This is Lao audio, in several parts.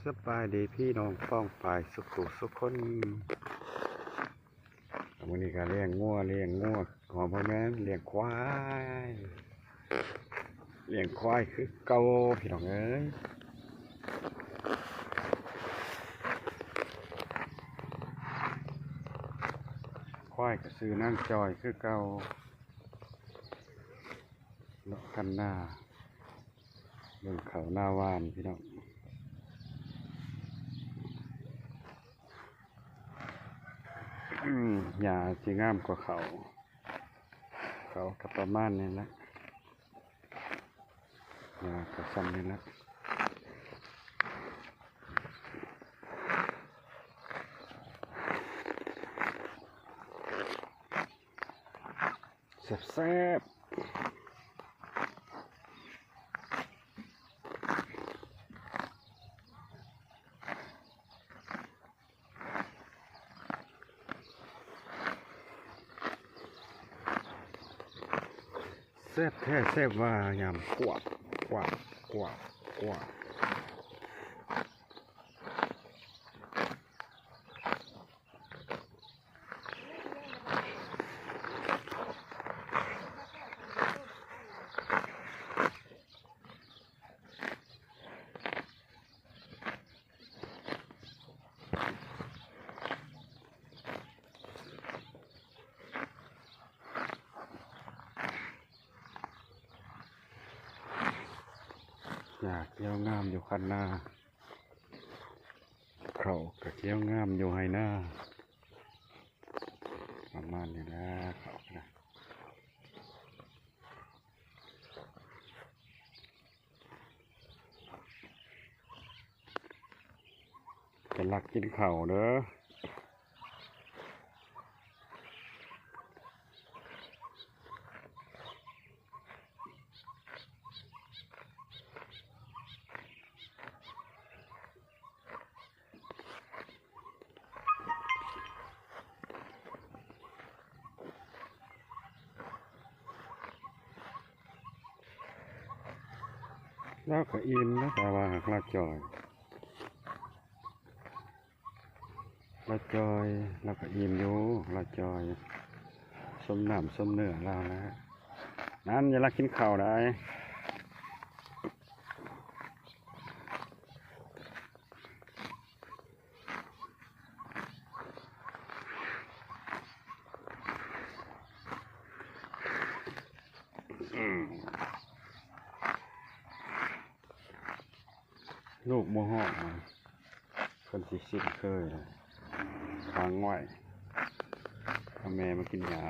ສະບາຍດີພີ່ນ້ອງປ້ອງປາຍສຸຂູສຸຄົນ. ມື້ນີ້ກໍລ້ຽງງົວ ລ້ຽງງົວ ບໍ່ແມ່ນ ລ້ຽງຄວາຍ ລ້ຽງຄວາຍຄືເກົ່າພີ່ນ້ອງເອີຍ. ຄວາຍກໍຊື່ນາງຈອຍຄືເກົ່າ. ເລາະຄັນນາ ເບິ່ງເຂົ້ານາຫວານພີ່ນ້ອງ. ຫຍ້າຊິງາມກວ່າເຂົ້າ. ເຂົ້າກໍປະມານນີ້ແຫຼະ ຫຍ້າກໍຊ່ຳນີ້ແຫຼະ. ແຊບໆ ແຊບແທ້ແຊບວ່າ ຍຳ ກວບ ກວບ ກວບ ກວບ. ຫຍ້າຂຽວງາມຢູ່ຄັນນາ ເຂົ້າກໍຂຽວງາມຢູ່ໄຮ່ນາ. ປະມານນີ້ແຫຼະ ເຂົ້າກໍໄດ້. ໄປລັກກິນເຂົ້າເດີ. ລາວກໍອີ່ມນະ ແຕ່ວ່າຫາກລາວຈ່ອຍ ລາວຈ່ອຍ ລາວກໍອີ່ມຢູ່ ລາວຈ່ອຍ ສົມນ້ຳສົມເນື້ອລາວແລ້ວ. ນັ້ນ ຢ່າລັກກິນເຂົ້າໄດ໋. ອືມ ລູກບໍ່ຮ້ອງນະ ເພິ່ນຊິຊິນເຄີຍນະ ຂັງໄວ້ ເອົາແມ່ມາກິນຫຍ້າ.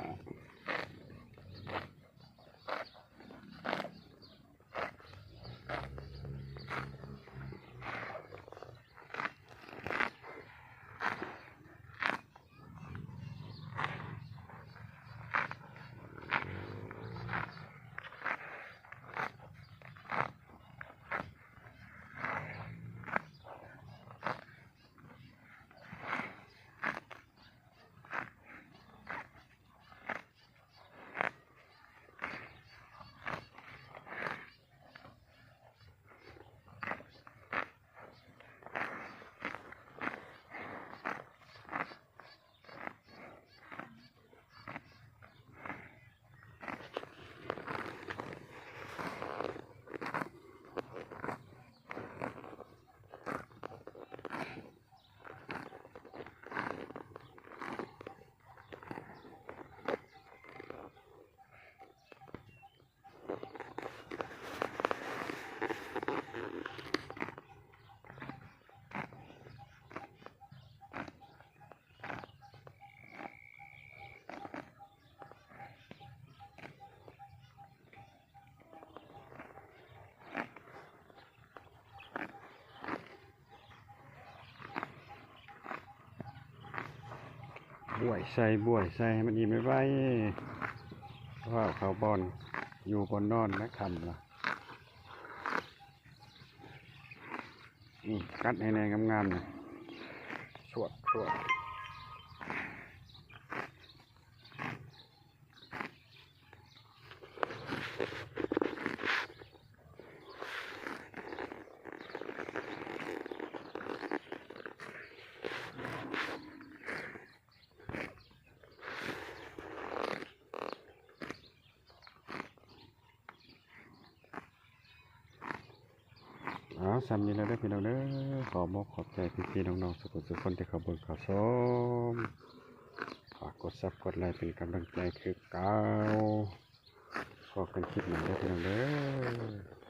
ບ້ວຍໃສ່ ບ້ວຍໃສ່ ໃຫ້ມັນອີ່ມໄວໆ ເຂົ້າບ່ອນຢູ່ບ່ອນນອນນະ ຄ່ຳລະ. ອືມ ກັດໃຫ້ແນ່ງາມໆ ນີ້ ຊວດໆ. ເອົາ ສ່ຳນີ້ແຫຼະເດີພີ່ນ້ອງເດີ. ຂໍບອກຂອບໃຈພີ່ໆນ້ອງໆ ສຸກຄົນທີ່ເຂົ້າເບິ່ງເຂົ້າຊົມ. ຝາກກົດຊັບກົດໄລເປັນກຳລັງໃຈຄືເກົ່າ. ພໍ້ກັນຄລິບໜ້າເດີພີ່ນ້ອງເດີ.